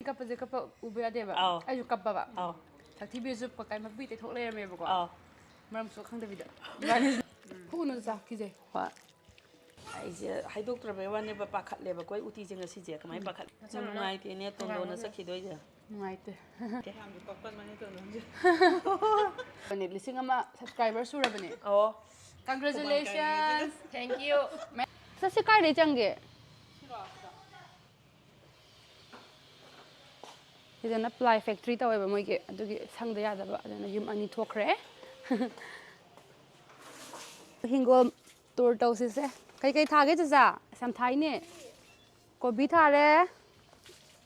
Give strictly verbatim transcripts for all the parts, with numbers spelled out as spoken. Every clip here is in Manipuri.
ꯀꯞꯄꯁꯦ ꯀꯞꯄ ꯎꯕ ꯌꯥꯗꯦꯕ꯫ ꯑꯥꯎ꯫ ꯑꯩꯁꯨ ꯀꯞꯄꯕ꯫ ꯑꯥꯎ꯫ ꯁꯛꯊꯤꯕꯤꯁꯨ ꯀꯀꯥꯏ ꯃꯄꯤ ꯇꯩꯊꯣꯛ ꯂꯩꯔꯝꯃꯦꯕꯀꯣ꯫ ꯑꯥꯎ꯫ ꯃꯔꯝꯁꯨ ꯈꯪꯗꯕꯤꯗ꯫ ꯐꯨꯅꯁꯨ ꯆꯥꯈꯤꯁꯦ꯫ ꯍꯣꯏ꯫ ꯑꯩꯁꯦ ꯍꯥꯏꯗꯣꯛꯇ꯭ꯔꯕꯩ ꯋꯥꯅꯦꯕ, ꯄꯥꯈꯠꯂꯦꯕ ꯑꯩꯈꯣꯏ ꯎꯇꯤꯁꯦ ꯉꯁꯤꯁꯦ ꯀꯃꯥꯏꯅ ꯄꯥꯈꯠ-, ꯅꯨꯡꯉꯥꯏꯇꯦꯅꯦ ꯇꯣꯟꯗꯣꯟꯅ ꯆꯠꯈꯤꯗꯣꯏꯁꯦ꯫ ꯅꯨꯡꯉꯥꯏꯇꯦ꯫ ꯌꯥꯝꯁꯨ ꯀꯞꯀꯟꯕꯅꯦ ꯇꯣꯟꯗꯣꯟꯁꯦ꯫ ꯂꯤꯁꯤꯡ ꯑꯃ subscriber ꯁꯨꯔꯕꯅꯦ꯫ ꯑꯣ꯫ Congratulations꯫ Thank you꯫ ꯁꯤ ꯀꯥꯏꯗꯩ ꯆꯪꯒꯦ? ꯁꯤꯗꯅ ply factory ꯇꯧꯋꯦꯕ ꯃꯣꯏꯒꯤ, ꯑꯗꯨꯒꯤ ꯁꯪꯗ ꯌꯥꯗꯕ, ꯑꯗꯨꯅ ꯌꯨꯝ ꯑꯅꯤ ꯊꯣꯛꯈ꯭ꯔꯦ꯫ ꯍꯤꯡꯒꯣꯜ tour ꯇꯧꯁꯤꯁꯦ꯫ ꯀꯩꯀꯩ ꯊꯥꯒꯦ ꯆꯆꯥ? ꯑꯁ, ꯌꯥꯝ ꯊꯥꯏꯅꯦ꯫ ꯀꯣꯕꯤ ꯊꯥꯔꯦ꯫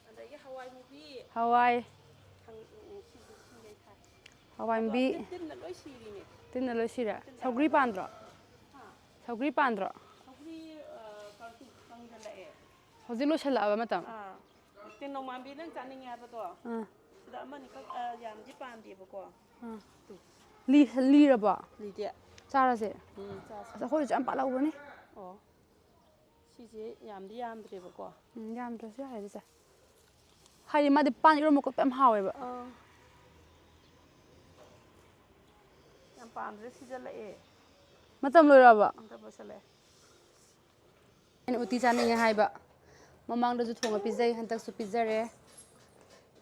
ꯑꯗꯒꯤ ꯍꯋꯥꯏ ꯃꯨꯕꯤ꯫ ꯍꯋꯥꯏ꯫ ꯊꯪ-, ꯎꯝ, ꯁꯤꯁꯨ ꯁꯤꯡꯒꯩ ꯊꯥꯏ꯫ ꯍꯋꯥꯏ ꯃꯨꯕꯤ꯫ ꯑꯗꯣ ꯇꯤꯟꯅ ꯂꯣꯏ ꯁꯤꯔꯤꯅꯦ꯫ ꯇꯤꯟꯅ ꯂꯣꯏ ꯁꯤꯔꯦ꯫ ꯇꯤꯟꯅ ꯁꯧꯒ꯭ꯔꯤ ꯂꯣꯏ ꯄꯥꯟꯗ꯭ꯔꯣ? ꯍꯥ? ꯁꯧꯒ꯭ꯔꯤ ꯄꯥꯟꯗ꯭ꯔꯣ? ꯁꯧꯒ꯭ꯔꯤ, ꯑ, ꯀꯪ-, ꯀꯪꯖꯜꯂꯛꯑꯦ꯫ ꯍꯧꯖꯤꯛ ꯂꯣꯏꯁꯤꯜꯂꯛꯑꯕ ꯃꯇꯝ? ꯑꯥ꯫ ꯇꯤꯜ ꯅꯣꯡꯃꯥꯟꯕꯤ ꯅꯪ ꯆꯥꯅꯤꯡꯉꯦ ꯍꯥꯏꯕꯗꯣ? ꯑꯥ꯫ ꯁꯤꯗ ꯑꯃꯅꯤꯈꯛ, ꯑ, ꯌꯥꯝꯗꯤ ꯄꯥꯟꯗꯦꯕꯀꯣ꯫ ꯑꯥ꯫ ꯇꯨ꯫ ꯂꯤ-, ꯂꯤꯔꯕꯣ? ꯂꯤꯗꯦ꯫ ꯆꯥꯔꯁꯦ꯫ ꯎꯝ, ꯆꯥꯁꯦ꯫ ꯑꯁ, ꯑꯩꯈꯣꯏꯁꯨ ꯌꯥꯝ ꯄꯥꯜꯍꯧꯕꯅꯤ꯫ ꯑꯣ꯫ ꯁꯤꯁꯦ ꯌꯥꯝꯗꯤ ꯌꯥꯝꯗ꯭ꯔꯦꯕꯀꯣ꯫ ꯎꯝ, ꯌꯥꯝꯗ꯭ꯔꯁꯨ ꯌꯥꯔꯦꯗ ꯆꯦ꯫ ꯍꯥꯏꯗꯤ ꯃꯥꯗꯤ ꯄꯥꯟ ꯏꯔꯣꯝꯕ ꯈꯣꯠꯄ ꯌꯥꯝ ꯍꯥꯎꯋꯦꯕ꯫ ꯑꯥ꯫ ꯌꯥꯝ ꯄꯥꯟꯗ꯭ꯔꯦ, ꯁꯤꯖꯜꯂꯛꯑꯦ꯫ ꯃꯇꯝ ꯂꯣꯏꯔꯛꯑꯕ? ꯃꯇꯝ ꯂꯣꯏꯁꯜꯂꯛꯑꯦ꯫ ꯑꯩꯅ ꯎꯇꯤ ꯆꯥꯅꯤꯡꯉꯦ ꯍꯥꯏꯕ꯫ ꯃꯃꯥꯡꯗꯁꯨ ꯊꯣꯡꯉ ꯄꯤꯖꯩ, ꯍꯟꯗꯛꯁꯨ ꯄꯤꯖꯔꯦ꯫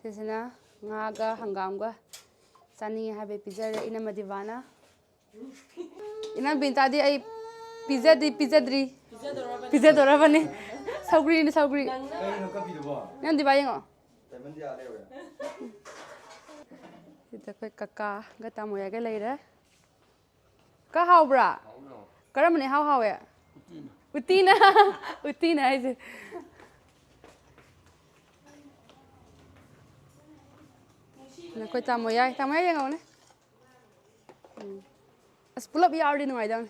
ꯁꯤꯁꯤꯅ ꯉꯥꯒ ꯍꯪꯒꯥꯝꯒ ꯆꯥꯅꯤꯡꯉꯦ ꯍꯥꯏꯕꯩ ꯄꯤꯖꯔꯦ ꯏꯅꯝꯃ ꯗꯤꯕꯥꯅ꯫ ꯏꯅꯝ ꯕꯤꯅꯤꯇꯥꯗꯤ ꯑꯩ ꯄꯤꯖꯗꯤ ꯄꯤꯖꯗ꯭ꯔꯤ꯫ ꯄꯤꯖꯗꯣꯔꯕꯅꯤ꯫ ꯁꯧꯒ꯭ꯔꯤꯅꯤ, ꯁꯧꯒ꯭ꯔꯤ꯫ ꯀꯩꯅꯣ ꯀꯞꯄꯤꯗꯨꯕꯣ? ꯅꯪ ꯗꯤꯕꯥ ꯌꯦꯡꯉꯣ꯫ ꯗꯥꯏꯃꯟ ꯗꯤꯌꯥ ꯂꯩꯔꯨꯔꯦ꯫ ꯁꯤꯗ ꯑꯩꯈꯣꯏ ꯀꯀꯥꯒ ꯇꯥꯃꯣ ꯌꯥꯏꯒ ꯂꯩꯔꯦ꯫ ꯀ ꯍꯥꯎꯕ꯭ꯔꯥ? ꯍꯥꯎꯅ ꯍꯥꯎ꯫ ꯀꯔꯝꯕꯅ ꯏꯍꯥꯎ ꯍꯥꯎꯋꯦ? ꯎꯇꯤꯅ꯫ ꯎꯇꯤꯅ? ꯎꯇꯤꯅ ꯍꯥꯏꯁꯦ꯫ ꯅꯈꯣꯏ ꯇꯥꯃꯣ ꯌꯥꯏ, ꯇꯥꯃꯣ ꯌꯥꯏ ꯌꯦꯡꯉꯧꯅꯦ꯫ ꯎꯝ꯫ ꯑꯁ, ꯄꯨꯂꯞ ꯌꯥꯎꯔꯗꯤ ꯅꯨꯡꯉꯥꯏꯗꯧꯅꯤ꯫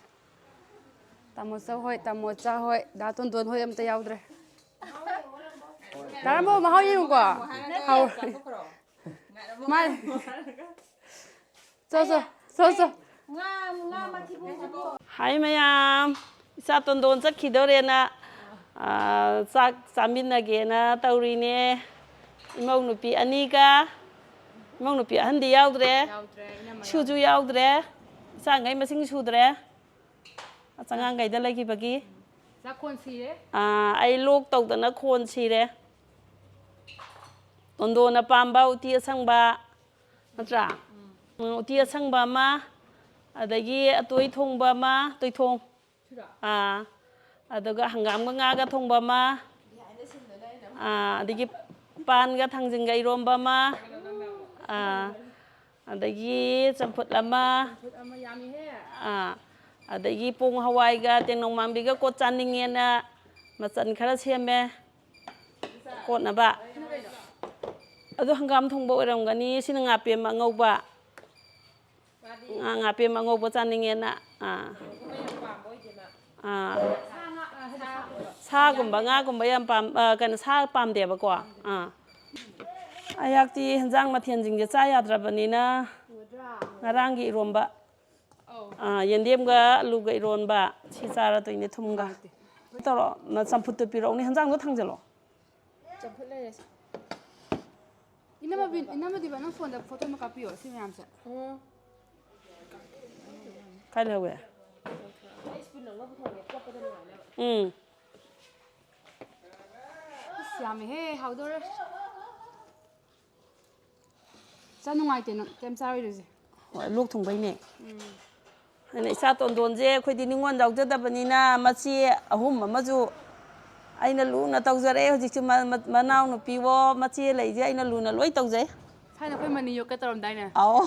ꯇꯥꯃꯣ ꯆꯧ ꯍꯣꯏ, ꯇꯥꯃꯣ ꯆꯥ ꯍꯣꯏ, ꯗꯥ ꯇꯣꯟꯗꯣꯟ ꯍꯣꯏ ꯑꯝꯇ ꯌꯥꯎꯗ꯭ꯔꯦ꯫ ꯗꯥ ꯔꯥꯝꯕꯣ, ꯃꯍꯥꯎ ꯌꯦꯡꯉꯨꯀꯣ꯫ ꯍꯥꯎ-, ꯃꯥ-, ꯆꯣ, ꯆꯣ, ꯆꯣ, ꯆꯣ꯫ ꯍꯥꯏ ꯃꯌꯥꯝ, ꯏꯆꯥ ꯇꯣꯟꯗꯣꯟ ꯆꯠꯈꯤꯗꯣꯔꯦꯅ, ꯑꯥ, ꯆꯥꯛ ꯆꯥꯃꯤꯟꯅꯒꯦꯅ ꯇꯧꯔꯤꯅꯦ꯫ ꯏꯃꯧ ꯅꯨꯄꯤ ꯑꯅꯤꯒ, ꯏꯃꯧ ꯅꯨꯄꯤ ꯑꯍꯟꯗꯤ ꯌꯥꯎꯗ꯭ꯔꯦ, ꯌꯥꯎꯗ꯭ꯔꯦ, ꯏꯅꯝꯃ ꯁꯨꯖꯨ ꯌꯥꯎꯗ꯭ꯔꯦ, ꯏꯆꯥꯉꯩ ꯃꯁꯤꯡ ꯁꯨꯗ꯭ꯔꯦ, ꯑꯆꯉꯥꯡꯈꯩꯗ ꯂꯩꯈꯤꯕꯒꯤ꯫ ꯆꯥꯛꯈꯣꯟ ꯁꯤꯔꯦ꯫ ꯑꯥ, ꯑꯩ ꯂꯣꯛ ꯇꯧꯗꯅ ꯈꯣꯟ ꯁꯤꯔꯦ꯫ ꯇꯣꯟꯗꯣꯟꯅ ꯄꯥꯝꯕ ꯎꯇꯤ ꯑꯁꯪꯕ, ꯅꯠꯇ꯭ꯔꯥ? ꯎꯝ, ꯎꯇꯤ ꯑꯁꯪꯕ ꯑꯃ, ꯑꯗꯒꯤ ꯑꯇꯣꯏ ꯊꯣꯡꯕ ꯑꯃ, ꯇꯣꯏꯊꯣꯡ꯫ ꯑꯥ, ꯑꯗꯨꯒ ꯍꯪꯒꯥꯝꯒ ꯉꯥꯒ ꯊꯣꯡꯕ ꯑꯃ, ꯑꯥ, ꯑꯗꯒꯤ ꯄꯥꯟꯒ ꯊꯥꯡꯖꯤꯡꯒ ꯏꯔꯣꯝꯕ ꯑꯃ, ꯑꯥ, ꯑꯗꯒꯤ ꯆꯝꯐꯨꯠ ꯑꯃ, ꯆꯝꯐꯨꯠ ꯑꯃ ꯌꯥꯝꯃꯤꯍꯦ꯫ ꯑꯥ, ꯑꯗꯒꯤ ꯄꯣꯡ ꯍꯋꯥꯏꯒ ꯇꯦꯡꯅꯧ ꯃꯥꯟꯕꯤꯒ ꯀꯣꯠ ꯆꯥꯅꯤꯡꯉꯦꯅ ꯃꯆꯜ ꯈꯔ ꯁꯦꯝꯃꯦ ꯀꯣꯠꯅꯕ꯫ ꯁꯤꯅ ꯀꯩꯅꯣ? ꯑꯗꯨ ꯍꯪꯒꯥꯝ ꯊꯣꯡꯕ ꯑꯣꯏꯔꯝꯒꯅꯤ꯫ ꯁꯤꯅ ꯉꯥꯄꯦꯝ ꯑꯉꯧꯕ꯫ ꯃꯥꯗꯤ ꯉꯥ, ꯉꯥꯄꯦꯝ ꯑꯉꯧꯕ ꯆꯥꯅꯤꯡꯉꯦꯅ꯫ ꯑꯥ꯫ ꯑꯉꯧꯕ ꯌꯥꯝ ꯄꯥꯝꯕ ꯑꯣꯏꯗꯦ ꯃꯥ꯫ ꯑꯥ꯫ ꯁꯥ ꯉꯥ, ꯑ, ꯍꯥꯏꯗꯤ ꯁꯥꯒꯨꯝꯕ꯫ ꯁꯥꯒꯨꯝꯕ, ꯉꯥꯒꯨꯝꯕ ꯌꯥꯝ ꯄꯥꯝ-, ꯑ, ꯀꯩꯅꯣ, ꯁꯥ ꯄꯥꯝꯗꯦꯕꯀꯣ꯫ ꯑꯥ꯫ ꯑꯩꯍꯥꯛꯇꯤ ꯍꯦꯟꯖꯥꯡ ꯃꯊꯦꯜꯁꯤꯡꯁꯦ ꯆꯥ ꯌꯥꯗ꯭ꯔꯕꯅꯤꯅ ꯉꯔꯥꯡꯒꯤ ꯏꯔꯣꯝꯕ, ꯑꯧ꯫ ꯑꯥ, ꯌꯦꯟꯗꯦꯝꯒ ꯑꯂꯨꯒ ꯏꯔꯣꯟꯕ ꯁꯤ ꯆꯥꯔꯗꯣꯏꯅꯦ ꯊꯨꯝꯒ꯫ ꯅꯨꯡꯉꯥꯏꯇꯦ꯫ ꯇꯧꯔꯣ, ꯅ ꯆꯝꯐꯨꯠꯇꯨ ꯄꯤꯔꯛꯎꯅꯦ, ꯍꯦꯟꯖꯥꯡꯗꯣ ꯊꯥꯡꯖꯜꯂꯣ꯫ ꯆꯝꯐꯨꯠ ꯂꯩꯔꯦ꯫ ꯏꯅꯝꯃ ꯕꯤꯟ-, ꯏꯅꯝꯃ ꯗꯤꯕ, ꯅꯪ ꯐꯣꯟꯗ ꯐꯣꯇꯣ ꯑꯃ ꯀꯥꯞꯄꯤꯌꯣ, ꯁꯤ ꯃꯌꯥꯝꯁꯦ꯫ ꯑꯣ꯫ ꯀꯥꯏ ꯂꯩꯍꯧꯋꯦ? ꯑꯩ ꯁ꯭ꯄꯨꯟ ꯑꯃ ꯄꯨꯊꯣꯛꯑꯒꯦ, ꯀꯣꯠꯄꯗ ꯅꯨꯡꯉꯥꯏꯅꯕ꯫ ꯎꯝ꯫ ꯑꯁ, ꯌꯥꯝꯃꯦꯍꯦ, ꯍꯥꯎꯗꯣꯔꯦ꯫ ꯆꯥ ꯅꯨꯡꯉꯥꯏꯇꯦ ꯅꯪ, ꯀꯩꯝ ꯆꯥꯔꯣꯏꯗꯣꯏꯁꯦ꯫ ꯍꯣꯏ, ꯂꯣꯛ ꯊꯨꯡꯕꯩꯅꯦ꯫ ꯎꯝ꯫ ꯑꯗꯨꯅ ꯏꯆꯥ ꯇꯣꯟꯗꯣꯟꯁꯦ ꯑꯩꯈꯣꯏꯗꯤ ꯅꯤꯉꯣꯜ ꯌꯥꯎꯖꯗꯕꯅꯤꯅ ꯃꯆꯦ ꯑꯍꯨꯝ ꯑꯃꯁꯨ ꯑꯩꯅ ꯂꯨꯅ ꯇꯧꯖꯔꯦ꯫ ꯍꯧꯖꯤꯛꯁꯨ ꯃ-, ꯃ-, ꯃꯅꯥꯎꯅꯨꯄꯤꯋꯣ, ꯃꯆꯦ ꯂꯩꯁꯦ ꯑꯩꯅ ꯂꯨꯅ ꯂꯣꯏ ꯇꯧꯖꯩ꯫ ꯊꯥꯏꯅ ꯑꯩꯈꯣꯏ ꯃꯅꯤ ꯌꯣꯛꯀꯦ ꯇꯧꯔꯝꯗꯥꯏꯅꯦ? ꯑꯥꯎ꯫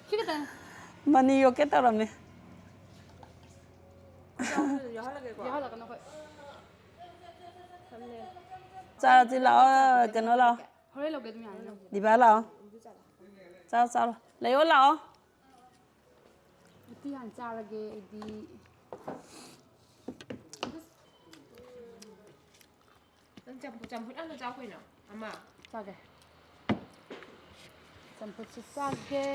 ꯁꯤ ꯈꯛꯇꯪ꯫ ꯃꯅꯤ ꯌꯣꯛꯀꯦ ꯇꯧꯔꯝꯃꯦ꯫ ꯌꯥꯎꯍꯜꯂꯒꯦꯀꯣ? ꯌꯥꯎꯍꯜꯂꯛꯀꯅꯨ ꯑꯩꯈꯣꯏ꯫ ꯆꯥꯔꯁꯤ ꯂꯥꯛꯑꯣ, ꯀꯩꯅꯣ ꯂꯥꯛꯑꯣ꯫ ꯍꯣꯔꯦꯟ ꯂꯧꯒꯦ ꯑꯗꯨꯝ ꯌꯥꯅꯤ꯫ ꯗꯤꯕꯥ ꯂꯥꯛꯑꯣ꯫ ꯆꯥꯔꯣ, ꯆꯥꯔꯣ꯫ ꯂꯩꯌꯣ ꯂꯥꯛꯑꯣ꯫ ꯎꯇꯤ ꯍꯥꯟꯅ ꯆꯥꯔꯒꯦ ꯑꯩꯗꯤ꯫ ꯅꯪ ꯆꯝꯐꯨꯠ, ꯆꯝꯐꯨꯠ ꯍꯥꯟꯅ ꯆꯥꯎ ꯀꯩꯅꯣ꯫ ꯑꯃ꯫ ꯆꯥꯒꯦ꯫ ꯆꯝꯐꯨꯠꯁꯨ ꯆꯥꯒꯦ꯫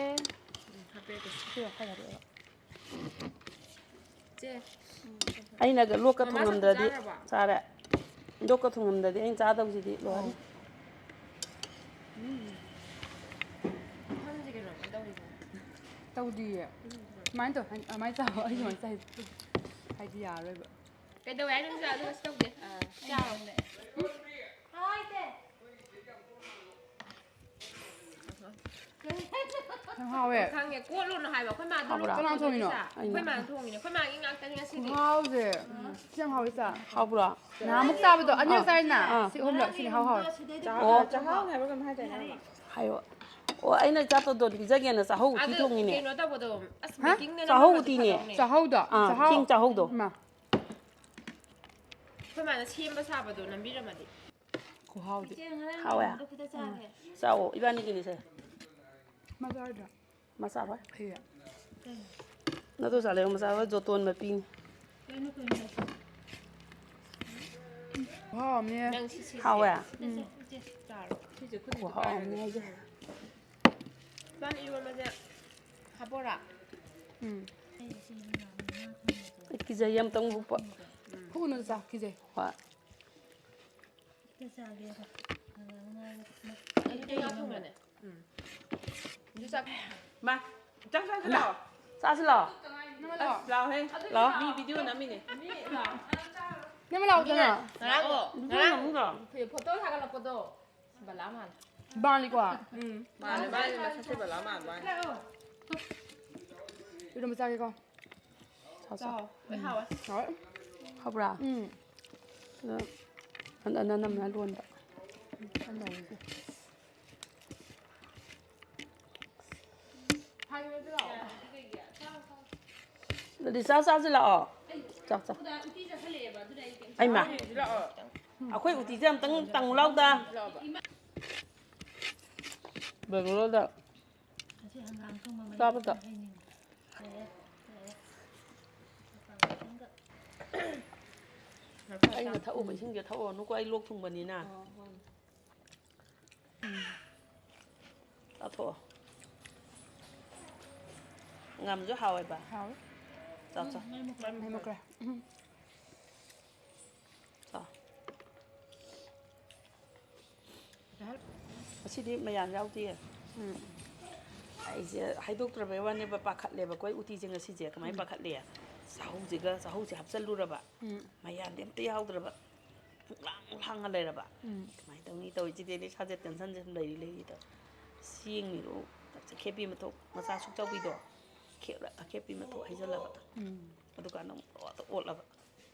ꯎꯝ, ꯍꯥꯞꯄꯦ ꯑꯗꯨꯁꯨ꯫ ꯁꯤ ꯈꯔ ꯍꯥꯞꯄꯛꯑꯣ꯫ ꯆꯦ꯫ ꯑꯩꯅꯒ ꯂꯣꯛꯀ ꯃꯃꯥ ꯆꯝꯐꯨꯠ ꯊꯨꯡꯉꯝꯗ꯭ꯔꯗꯤ ꯆꯥꯈ꯭ꯔꯕꯣ? ꯆꯥꯔꯦ꯫ ꯂꯣꯛꯀ ꯊꯨꯡꯉꯝꯗ꯭ꯔꯗꯤ ꯑꯩꯅ ꯆꯥꯗꯧꯁꯤꯗꯤ ꯂꯣꯏꯔꯦ꯫ ꯑꯧ꯫ ꯈꯪꯗꯦ ꯀꯩꯅꯣ ꯇꯧꯔꯤꯁꯦ꯫ ꯇꯧꯗꯤꯌꯦ꯫ ꯁꯨꯃꯥꯏꯅ ꯇꯧ, ꯑꯗꯨꯃꯥꯏꯅ ꯆꯥꯎ꯫ ꯑꯩ ꯁꯨꯃꯥꯏꯅ ꯆꯥꯏ꯫ ꯍꯥꯏꯗꯤ ꯌꯥꯔꯔꯣꯏꯕ꯫ ꯀꯩꯗꯧꯋꯦ ꯍꯥꯏꯅꯣ ꯅꯪꯁꯦ? ꯑꯗꯨꯒ ꯁꯤ ꯇꯧꯗꯦ꯫ ꯑꯥ, ꯆꯥꯎꯅꯦ꯫ ꯍꯥꯏꯗꯦ꯫ ꯌꯥꯝ ꯍꯥꯎꯋꯦ꯫ ꯈꯪꯉꯦ, ꯀꯣꯠꯂꯨꯅ ꯍꯥꯏꯕ꯫ ꯑꯩꯈꯣꯏ ꯃꯥꯗꯣ ꯍꯥꯎꯕ꯭ꯔꯥ? ꯂꯣꯛ ꯀꯅꯥ ꯇꯧꯕꯗꯣ ꯊꯣꯡꯉꯤꯅꯣ? ꯏꯆꯥ꯫ ꯑꯩꯈꯣꯏ ꯃꯥꯅ ꯊꯣꯡꯉꯤꯅꯦ꯫ ꯑꯩꯈꯣꯏ ꯃꯥꯒꯤ ꯉꯥꯛꯇꯅꯤ ꯉꯁꯤꯗꯤ꯫ ꯈꯨꯍꯥꯎꯁꯦ꯫ ꯁꯤ ꯌꯥꯝ ꯍꯥꯎꯋꯦ ꯏꯆꯥ꯫ ꯍꯥꯎꯕ꯭ꯔꯣ? ꯅꯍꯥꯟꯃꯨꯛ ꯆꯥꯕꯗꯣ ꯑꯅꯤꯔꯛ ꯑꯥ꯫ ꯆꯥꯏꯅ? ꯑꯥ꯫ ꯁꯤ ꯑꯍꯨꯝꯂꯛ, ꯁꯤꯅ ꯏꯍꯥꯎ ꯍꯥꯎꯋꯦ꯫ ꯆꯥꯛꯍꯥꯎ-, ꯆꯥꯛꯍꯥꯎꯅꯦ ꯍꯥꯏꯕ꯭ꯔꯥ ꯀꯩꯅꯣꯝ ꯍꯥꯏꯗꯥꯏꯅꯦ? ꯍꯥꯏꯌꯣ꯫ ꯑꯣ, ꯑꯩꯅ ꯏꯆꯥ ꯇꯣꯟꯗꯣꯟ ꯄꯤꯖꯒꯦꯅ ꯆꯥꯛꯍꯧ ꯎꯇꯤ ꯑꯗꯨ ꯊꯣꯡꯉꯤꯅꯦ꯫ ꯀꯩꯅꯣ ꯇꯧꯕꯗꯣ, ꯑꯁ, ꯍꯥ? ꯕꯦꯀꯤꯡꯗ ꯆꯥꯛꯍꯧ ꯅꯝꯃꯒꯗꯤ ꯎꯇꯤꯅꯦ꯫ ꯐꯗꯧꯅꯦ꯫ ꯆꯥꯛꯍꯧꯗꯣ? ꯑꯥ, ꯆꯥꯛꯍꯧ꯫ ꯆꯤꯡ ꯆꯥꯛꯍꯧꯗꯣ꯫ ꯏꯃꯥ꯫ ꯑꯩꯈꯣꯏ ꯃꯥꯅ ꯁꯦꯝꯕ ꯁꯥꯕꯗꯣ ꯅꯝꯕꯤꯔꯝꯃꯗꯤ꯫ ꯈꯨꯍꯥꯎꯗꯤ꯫ ꯏꯆꯦ, ꯉꯔꯥꯡ ꯍꯥꯎꯋꯦ? ꯌꯦꯔꯨꯝꯗꯣ ꯈꯤꯇ ꯆꯥꯒꯦ꯫ ꯆꯥꯎꯋꯣ, ꯏꯕꯥꯅꯤꯒꯤꯅꯤꯁꯦ꯫ ꯃꯆꯥ ꯑꯣꯏꯗ꯭ꯔꯥ? ꯃꯆꯥ ꯑꯣꯏ꯫ ꯐꯩꯌꯦ꯫ ꯅꯠꯇ꯭ꯔꯣ ꯆꯥ ꯂꯩꯔꯣ ꯃꯆꯥ ꯑꯣꯏ, ꯖꯣꯇꯣꯟ ꯃꯄꯤꯅꯤ꯫ ꯀꯩꯅꯣ, ꯀꯩꯅꯣ ꯍꯥꯏꯁꯦ? ꯈꯨꯍꯥꯎ ꯑꯃꯅꯦ꯫ ꯅꯪ ꯁꯤ, ꯁꯤ, ꯁꯤ꯫ ꯍꯥꯎꯋꯦ? ꯁꯤ, ꯁꯤ, ꯁꯤ, ꯆꯥꯔꯣ꯫ ꯁꯤꯁꯦ ꯈꯨꯠ ꯈꯨꯍꯥꯎ ꯑꯃꯅꯦ ꯍꯥꯏꯁꯦ꯫ ꯏꯕꯥꯅꯤ ꯏꯔꯣꯟꯕꯁꯦ ꯍꯥꯞꯄꯣꯔꯥ? ꯎꯝ꯫ ꯑꯩ ꯀꯤꯖꯩꯌꯦ ꯑꯝꯇꯪ ꯍꯨꯛꯄ꯫ ꯍꯨꯛꯅ ꯆꯥ ꯀꯤꯖꯩ꯫ ꯍꯣꯏ꯫ ꯍꯦꯛꯇ ꯆꯥꯒꯦꯕ꯫ ꯑꯗꯨ ꯉꯥꯏꯔꯦ꯫ ꯑꯗꯨꯗꯤ ꯉꯥ ꯊꯣꯡꯕꯅꯦ꯫ ꯎꯝ꯫ ꯑꯗꯨ ꯆꯥꯛ-, ꯃꯥ, ꯆꯥꯛ ꯆꯥꯁꯤ ꯂꯥꯛꯑꯣ꯫ ꯆꯥꯁꯤ ꯂꯥꯛꯑꯣ꯫ ꯑꯁ, ꯂꯥꯛꯑꯣꯍꯦ꯫ ꯂꯥꯛꯑꯣ꯫ ꯃꯤ video ꯅꯝꯃꯤꯅꯦ꯫ ꯅꯪ ꯂꯥꯛꯑꯣꯗꯅ꯫ ꯉꯔꯥꯡꯗꯣ, ꯉꯔꯥꯡ ꯐꯣꯇꯣ ꯊꯥꯒꯠꯂꯛꯄꯗꯣ꯫ ꯕꯂꯥ ꯃꯥꯜꯂꯦ꯫ ꯃꯥꯜꯂꯤꯀꯣ? ꯎꯝ, ꯃꯥꯜꯂꯦ, ꯃꯥꯜꯂꯦ, ꯃꯁꯛꯁꯦ ꯕꯂꯥ ꯃꯥꯜꯂꯦ, ꯃꯥꯜꯂꯦ꯫ ꯏꯔꯣꯝꯕ ꯆꯥꯒꯦꯀꯣ? ꯆꯥꯎ, ꯆꯥꯎ꯫ ꯆꯥꯎ꯫ ꯂꯣꯏ ꯍꯥꯎꯋꯦ꯫ ꯍꯥꯎꯋꯦ? ꯍꯥꯎꯕ꯭ꯔꯥ? ꯎꯝ꯫ ꯑꯗꯣ ꯍꯟꯗꯛ ꯑꯅꯝꯕꯅ ꯂꯣꯟꯕ꯫ ꯎꯝ꯫ ꯑꯗꯨꯗꯤ ꯆꯥꯛ ꯆꯥꯁꯤ ꯂꯥꯛꯑꯣ꯫ ꯆꯥꯛ ꯆꯥ-, ꯑꯩꯃ, ꯑꯩꯈꯣꯏ ꯎꯇꯤꯁꯦ ꯑꯝꯇꯪ ꯇꯪꯉꯨ ꯂꯥꯎꯗ꯫ ꯕꯦꯡꯒ꯭ꯂꯣꯔꯗ ꯆꯥꯕꯗ꯫ ꯑꯩꯅ ꯊꯛꯎꯕ ꯏꯁꯤꯡꯁꯦ ꯊꯛꯎꯔꯅꯨꯀꯣ, ꯑꯩ ꯂꯣꯛ ꯊꯨꯡꯕꯅꯤꯅ꯫ ꯆꯥꯊꯣꯛꯑꯣ꯫ ꯉꯝꯁꯨ ꯍꯥꯎꯋꯦꯕ꯫ ꯍꯥꯎꯋꯦ꯫ ꯆꯥꯎ, ꯆꯥꯎ꯫ ꯃꯩ ꯃꯨꯠꯈ꯭ꯔꯦ꯫ ꯎꯝ꯫ ꯆꯥꯎ꯫ ꯉꯁꯤꯗꯤ ꯃꯌꯥꯟ ꯌꯥꯎꯗꯦ꯫ ꯎꯝ꯫ ꯑꯩꯁꯦ ꯍꯥꯏꯗꯣꯛꯇ꯭ꯔꯕꯩ ꯋꯥꯅꯦꯕ, ꯄꯥꯈꯠꯂꯦꯕ ꯑꯩꯈꯣꯏ ꯎꯇꯤꯁꯦ ꯉꯁꯤꯁꯦ꯫ ꯀꯃꯥꯏꯅ ꯎꯝ꯫ ꯄꯥꯈꯠꯂꯤ? ꯆꯍꯧꯁꯤꯒ ꯆꯍꯧꯁꯦ ꯍꯥꯞꯆꯜꯂꯨꯔꯕ꯫ ꯎꯝ꯫ ꯃꯌꯥꯟꯗꯤ ꯑꯝꯇ ꯌꯥꯎꯗ꯭ꯔꯕ꯫ ꯄꯨꯡꯂꯥꯡ ꯂꯥꯡꯉ ꯂꯩꯔꯕ꯫ ꯎꯝ꯫ ꯀꯃꯥꯏꯅ ꯇꯧꯅꯤ ꯇꯧꯔꯤꯁꯤꯗꯤ? ꯑꯩꯗꯤ ꯏꯁꯥꯁꯦ ꯇꯦꯟꯁꯟꯁꯦ ꯁꯨꯝ ꯂꯩꯔꯤ ꯂꯩꯔꯤ ꯇꯧ꯫ ꯆꯦꯡ ꯃꯤꯔꯨ ꯆꯦꯡꯈꯦꯞꯄꯤ ꯃꯊꯣꯛ ꯃꯆꯥ ꯁꯨꯛ ꯆꯥꯎꯕꯤꯗꯣ꯫ ꯈꯦꯞꯂ-, ꯑꯈꯦꯞꯄꯤ ꯃꯊꯣꯛ ꯍꯩꯖꯜꯂꯕ꯫ ꯎꯝ꯫ ꯑꯗꯨꯀꯥꯟꯗ ꯑꯃꯨꯛ ꯄꯪꯑꯣꯠꯇ ꯑꯣꯠꯂꯕ꯫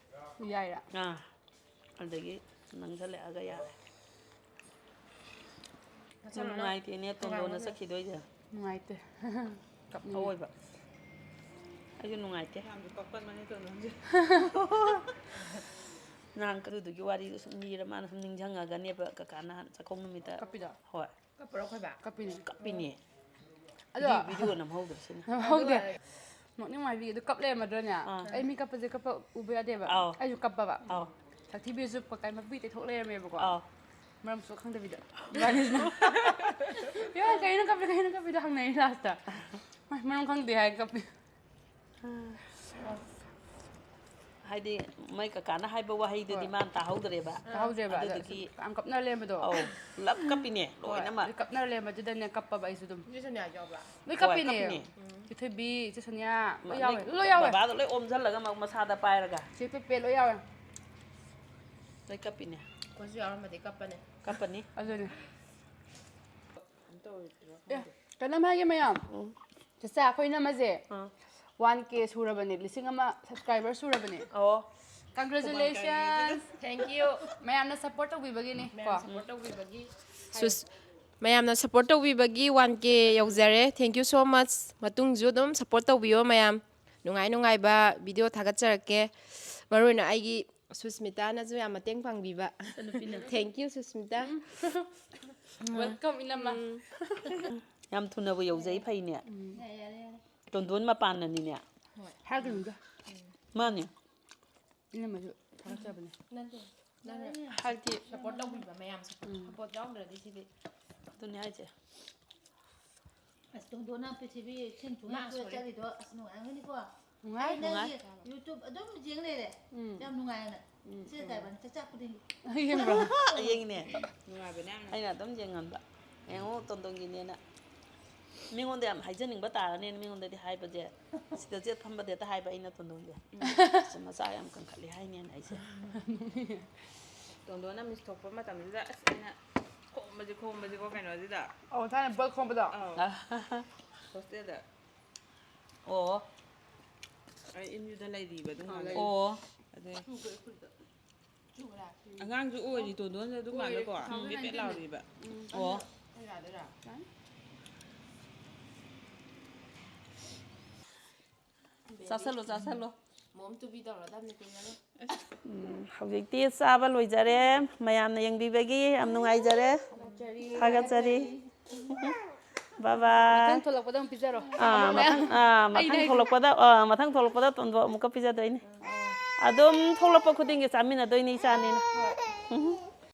ꯌꯥꯏꯔꯥ? ꯑꯥ꯫ ꯑꯗꯒꯤ ꯅꯪꯁꯜꯂꯛꯑꯒ ꯌꯥꯔꯦ꯫ ꯅꯪꯁꯜꯂꯣ, ꯅꯪ꯫ ꯅꯨꯡꯉꯥꯏꯇꯦꯅꯦ ꯇꯣꯟꯗꯣꯟꯅ ꯅꯨꯡꯉꯥꯏꯔꯝꯃꯅꯤ꯫ ꯆꯠꯈꯤꯗꯣꯏꯁꯦ꯫ ꯅꯨꯡꯉꯥꯏꯇꯦ꯫ ꯀꯞꯅꯤꯡꯉꯦ꯫ ꯑꯑꯣꯏꯕ꯫ ꯑꯩꯁꯨ ꯅꯨꯡꯉꯥꯏꯇꯦ꯫ ꯌꯥꯝꯁꯨ ꯀꯞꯀꯟꯕꯅꯦ ꯇꯣꯟꯗꯣꯟꯁꯦ꯫ ꯅꯍꯥꯟ ꯑꯗꯨꯗꯨꯒꯤ ꯋꯥꯔꯤꯗꯣ ꯁꯨꯝ ꯂꯤꯔ ꯃꯥꯅ ꯁꯨꯝ ꯅꯤꯡꯁꯤꯡꯉꯒꯅꯦꯕ ꯀꯀꯥ ꯅꯍꯥꯟ ꯆꯥꯛꯀꯧ ꯅꯨꯃꯤꯠꯇ꯫ ꯀꯞꯄꯤꯗꯣ? ꯍꯣꯏ꯫ ꯀꯞꯄ꯭ꯔꯣ ꯑꯩꯈꯣꯏ ꯕꯥ? ꯀꯞꯄꯤꯅꯦ꯫ ꯀꯞꯄꯤꯅꯦ꯫ ꯑꯗꯣ ꯚꯤ-, ꯚꯤꯗꯤꯑꯣ ꯅꯝꯍꯧꯗ꯭ꯔꯁꯤꯅ꯫ ꯅꯝꯍꯧꯗꯦ꯫ ꯅꯣꯛꯅꯤꯡ ꯍꯥꯏꯕꯤꯒꯦ꯫ ꯑꯗꯨ ꯀꯞ ꯂꯩꯔꯝꯃꯗ꯭ꯔꯅꯦ? ꯑꯥ꯫ ꯑꯩ ꯃꯤ ꯀꯞꯄꯁꯦ ꯀꯞꯄ ꯎꯕ ꯌꯥꯗꯦꯕ꯫ ꯑꯥꯎ꯫ ꯑꯩꯁꯨ ꯀꯞꯄꯕ꯫ ꯑꯥꯎ꯫ ꯁꯛꯊꯤꯕꯤꯁꯨ ꯀꯩ ꯃꯄꯤ ꯇꯩꯊꯣꯛ ꯂꯩꯔꯝꯃꯦꯕꯀꯣ꯫ ꯑꯥꯎ꯫ ꯃꯔꯝꯁꯨ ꯈꯪꯗꯕꯤꯗ꯫ ꯏꯕꯥꯅꯤꯁꯤꯅ꯫ "ꯏꯕꯦꯝꯃ, ꯀꯩꯅꯣ ꯀꯞꯄꯤ, ꯀꯩꯅꯣ ꯀꯞꯄꯤꯗꯣ?" ꯍꯪꯅꯩ ꯂꯥꯁꯇ꯫ "ꯃꯥ ꯃꯔꯝ ꯈꯪꯗꯦ" ꯍꯥꯏ ꯀꯞꯄꯤ꯫ ꯍꯥꯏꯗꯤ ꯃꯣꯏ ꯀꯀꯥꯅ ꯍꯥꯏꯕ ꯋꯥꯍꯩꯗꯨꯗꯤ ꯍꯣꯏ꯫ ꯃꯥꯅ ꯇꯥꯍꯧꯗ꯭ꯔꯦꯕ꯫ ꯇꯥꯍꯧꯗ꯭ꯔꯦꯕ꯫ ꯑꯗꯨꯗꯨꯒꯤ ꯑꯗꯨꯗꯨꯒꯤ ꯌꯥꯝ ꯀꯞꯅ ꯂꯩꯔꯝꯕꯗꯣ꯫ ꯑꯧ, ꯄꯨꯂꯞ ꯀꯞꯄꯤꯅꯦ, ꯍꯣꯏ꯫ ꯂꯣꯏꯅꯃꯛ꯫ ꯑꯗꯨ ꯀꯞꯅ ꯂꯩꯔꯝꯕꯗꯨꯗꯅꯦ ꯀꯞꯄꯕ ꯑꯩꯁꯨ ꯑꯗꯨꯝ꯫ ꯏꯆꯦ ꯁꯣꯅꯤꯌꯥꯁꯨ ꯌꯥꯎꯕ꯭ꯔꯥ? ꯂꯣꯏ ꯍꯣꯏ, ꯀꯞꯄꯤꯅꯦ꯫ ꯀꯞꯄꯤꯅꯦ꯫ ꯎꯝ꯫ ꯏꯊꯣꯏꯕꯤ, ꯏꯆꯦ ꯁꯣꯅꯤꯌꯥ, ꯂꯣꯏ ꯃ-, ꯌꯥꯎꯋꯦ꯫ ꯂꯣꯏ ꯌꯥꯎꯋꯦ꯫ ꯕꯕꯥꯗꯣ ꯂꯣꯏ ꯑꯣꯝꯁꯤꯜꯂꯒ ꯃ-, ꯃꯁꯥꯗ ꯄꯥꯏꯔꯒ꯫ ꯆꯦ ꯄꯦꯄꯦ ꯂꯣꯏ ꯌꯥꯎꯋꯦ꯫ ꯂꯣꯏ ꯀꯞꯄꯤꯅꯦ꯫ ꯑꯩꯈꯣꯏꯁꯨ ꯌꯥꯎꯔꯝꯃꯗꯤ ꯀꯞꯄꯅꯦ꯫ ꯀꯞꯄꯅꯤ꯫ ꯑꯗꯨꯅꯦ꯫ ꯑꯦ, ꯀꯩꯅꯣꯝ ꯍꯥꯏꯒꯦ ꯃꯌꯥꯝ꯫ ꯎꯝ꯫ ꯆꯆꯥ, ꯑꯩꯈꯣꯏ ꯏꯅꯝꯃꯁꯦ ꯑꯥ꯫ ꯋꯥꯟ ꯀꯦ ꯁꯨꯔꯕꯅꯦ, ꯂꯤꯁꯤꯡ ꯑꯃ subscriber ꯁꯨꯔꯕꯅꯦ꯫ ꯑꯣ꯫ Congratulations! Thank you. ꯃꯌꯥꯝꯅ support ꯇꯧꯕꯤꯕꯒꯤꯅꯤ, ꯃꯌꯥꯝ ꯀꯣ꯫ Support ꯇꯧꯕꯤꯕꯒꯤ꯫ ꯁꯨꯁ-, ꯃꯌꯥꯝꯅ support ꯇꯧꯕꯤꯕꯒꯤ ꯋꯥꯟ ꯀꯦ ꯌꯧꯖꯔꯦ꯫ Thank you so much. ꯃꯇꯨꯡꯁꯨ ꯑꯗꯨꯝ support ꯇꯧꯕꯤꯌꯣ ꯃꯌꯥꯝ꯫ ꯅꯨꯡꯉꯥꯏ ꯅꯨꯡꯉꯥꯏꯕ video ꯊꯥꯒꯠꯆꯔꯛꯀꯦ꯫ ꯃꯔꯨ ꯑꯣꯏꯅ ꯑꯩꯒꯤ ꯁꯨꯁꯃꯤꯇꯥꯅꯁꯨ ꯌꯥꯝ ꯃꯇꯦꯡ ꯄꯥꯡꯕꯤꯕ꯫ ꯏꯆꯟꯅꯨꯄꯤꯅ꯫ Thank you, Susmita. Welcome, ꯏꯅꯝꯃ꯫ ꯎꯝ꯫ ꯌꯥꯝ ꯊꯨꯅꯕꯨ ꯌꯧꯖꯩ, ꯐꯩꯅꯦ꯫ ꯎꯝ꯫ ꯌꯥꯔꯦ, ꯌꯥꯔꯦ, ꯌꯥꯔꯦ꯫ ꯇꯣꯟꯗꯣꯟ ꯃꯄꯥꯟꯅꯅꯤꯅꯦ꯫ ꯍꯣꯏ꯫ ꯍꯥꯏꯒꯅꯨꯗ꯫ ꯃꯥꯅꯦ꯫ ꯏꯅꯝꯃꯁꯨ ꯊꯥꯒꯠꯆꯕꯅꯦ꯫ ꯅꯠꯇꯦ꯫ ꯅꯪꯅ ꯍꯥꯏꯗꯤ support ꯇꯧꯕꯤꯕ ꯃꯌꯥꯝꯁꯦ꯫ ꯎꯝ꯫ Support ꯌꯥꯎꯗ꯭ꯔꯗꯤ ꯁꯤꯗꯤ꯫ ꯑꯗꯨꯅꯦ ꯍꯥꯏꯁꯦ꯫ ꯑꯁ, ꯇꯣꯟꯗꯣꯟꯅ ꯄ꯭ꯔꯤꯊꯤꯕꯤ ꯁꯤꯟ ꯊꯨꯡꯅ ꯃꯥ ꯁꯣꯏꯔꯦ꯫ ꯆꯠꯂꯤꯗꯣ ꯑꯁ ꯅꯨꯡꯉꯥꯏꯔꯝꯒꯅꯤꯀꯣ꯫ ꯅꯨꯡꯉꯥꯏ꯫ ꯑꯩ ꯅꯪꯒꯤ ꯅꯨꯡꯉꯥꯏ꯫ YouTube ꯑꯗꯨꯝ ꯌꯦꯡ ꯂꯩꯔꯦ꯫ ꯎꯝ꯫ ꯌꯥꯝ ꯅꯨꯡꯉꯥꯏꯅ꯫ ꯎꯝ꯫ ꯁꯤ ꯇꯥꯏꯕꯅꯤ ꯆꯥꯛ ꯆꯥꯛ ꯈꯨꯗꯤꯡꯒꯤ꯫ ꯌꯦꯡꯕ꯭ꯔꯣ? ꯌꯦꯡꯉꯤꯅꯦ꯫ ꯅꯨꯡꯉꯥꯏꯕꯅꯦ ꯌꯥꯝꯅ꯫ ꯑꯩꯅ ꯑꯗꯨꯝ ꯌꯦꯡꯉꯝꯕ꯫ ꯌꯦꯡꯉꯣ, ꯇꯣꯟꯗꯣꯟꯒꯤꯅꯦꯅ꯫ ꯃꯤꯉꯣꯟꯗ ꯌꯥꯝ ꯍꯥꯏꯖꯅꯤꯡꯕ ꯇꯥꯔꯅꯦꯅ ꯃꯤꯉꯣꯟꯗꯗꯤ ꯍꯥꯏꯕꯁꯦ꯫ ꯁꯤꯗ ꯆꯦꯠ ꯐꯝꯕꯗ ꯍꯦꯛꯇ ꯍꯥꯏꯕ ꯑꯩꯅ ꯇꯣꯟꯗꯣꯟꯁꯦ꯫ ꯁꯤ ꯃꯆꯥ ꯌꯥꯝ ꯀꯟꯈꯠꯂꯤ ꯍꯥꯏꯅꯦꯅ ꯑꯩꯁꯦ꯫ ꯇꯣꯟꯗꯣꯟꯅ ꯃꯤꯁ ꯊꯣꯛꯄ ꯃꯇꯝꯁꯤꯗ ꯑꯁ ꯑꯩꯅ ꯈꯣꯝꯕꯁꯤ ꯈꯣꯝꯕꯁꯤꯀꯣ ꯀꯩꯅꯣꯁꯤꯗ꯫ ꯑꯧ, ꯊꯥꯏꯅ ꯕꯣꯜ ꯈꯣꯝꯕꯗꯣ꯫ ꯑꯧ꯫ ꯍꯣꯁꯇꯦꯜꯗ꯫ ꯑꯣ꯫ ꯑꯩ ꯑꯦꯝ ꯌꯨꯗ ꯂꯩꯔꯤꯕ ꯑꯗꯨꯝ ꯑꯥ, ꯀꯥꯟꯗ꯫ ꯂꯩ꯫ ꯑꯣ꯫ ꯑꯗꯩ ꯑꯉꯥꯡꯁꯨ ꯑꯣꯏꯔꯤ ꯇꯣꯟꯗꯣꯟꯁꯦ ꯑꯗꯨꯝ ꯀꯥꯟꯗꯀꯣ꯫ ꯑꯣꯏꯔꯤ, ꯕꯦꯠ ꯕꯦꯠ ꯂꯥꯎꯔꯤꯕ꯫ ꯎꯝ꯫ ꯑꯣ꯫ ꯌꯥꯗꯣꯏꯔꯥ? ꯆꯥꯁꯜꯂꯣ, ꯆꯥꯁꯜꯂꯣ꯫ ꯃꯣꯝ ꯇꯨꯕꯤ ꯇꯧꯔꯗꯕꯅꯤ ꯀꯨꯏꯔꯔꯣꯏ꯫ ꯎꯝ, ꯍꯧꯖꯤꯛꯇꯤ ꯆꯥꯕ ꯂꯣꯏꯖꯔꯦ꯫ ꯃꯌꯥꯝꯅ ꯌꯦꯡꯕꯤꯕꯒꯤ ꯌꯥꯝ ꯅꯨꯡꯉꯥꯏꯖꯔꯦ꯫ ꯊꯥꯒꯠꯆꯔꯤ꯫ ꯕꯥꯏ ꯕꯥꯏ꯫ ꯃꯊꯪ ꯊꯣꯛꯂꯛꯄꯗ ꯑꯃꯨꯛ ꯄꯤꯖꯔꯣ꯫ ꯑꯥ, ꯑꯃꯨꯛ ꯃꯊꯪ, ꯃꯌꯥꯝ꯫ ꯑꯥ, ꯃꯊꯪ ꯑꯩꯅ ꯊꯣꯛꯂꯛꯄꯗ, ꯑꯥ, ꯃꯊꯪ ꯊꯣꯛꯂꯛꯄꯗ ꯇꯣꯟꯗꯣꯟ ꯑꯃꯨꯛꯀ ꯄꯤꯖꯗꯣꯏꯅꯤ꯫ ꯑꯗꯨꯝ ꯊꯣꯛꯂꯛꯄ ꯈꯨꯗꯤꯡꯒꯤ ꯆꯥꯃꯤꯟꯅꯗꯣꯏꯅꯤ ꯏꯆꯥꯅꯤꯅ꯫ ꯍꯣꯏ꯫ ꯎꯝ꯫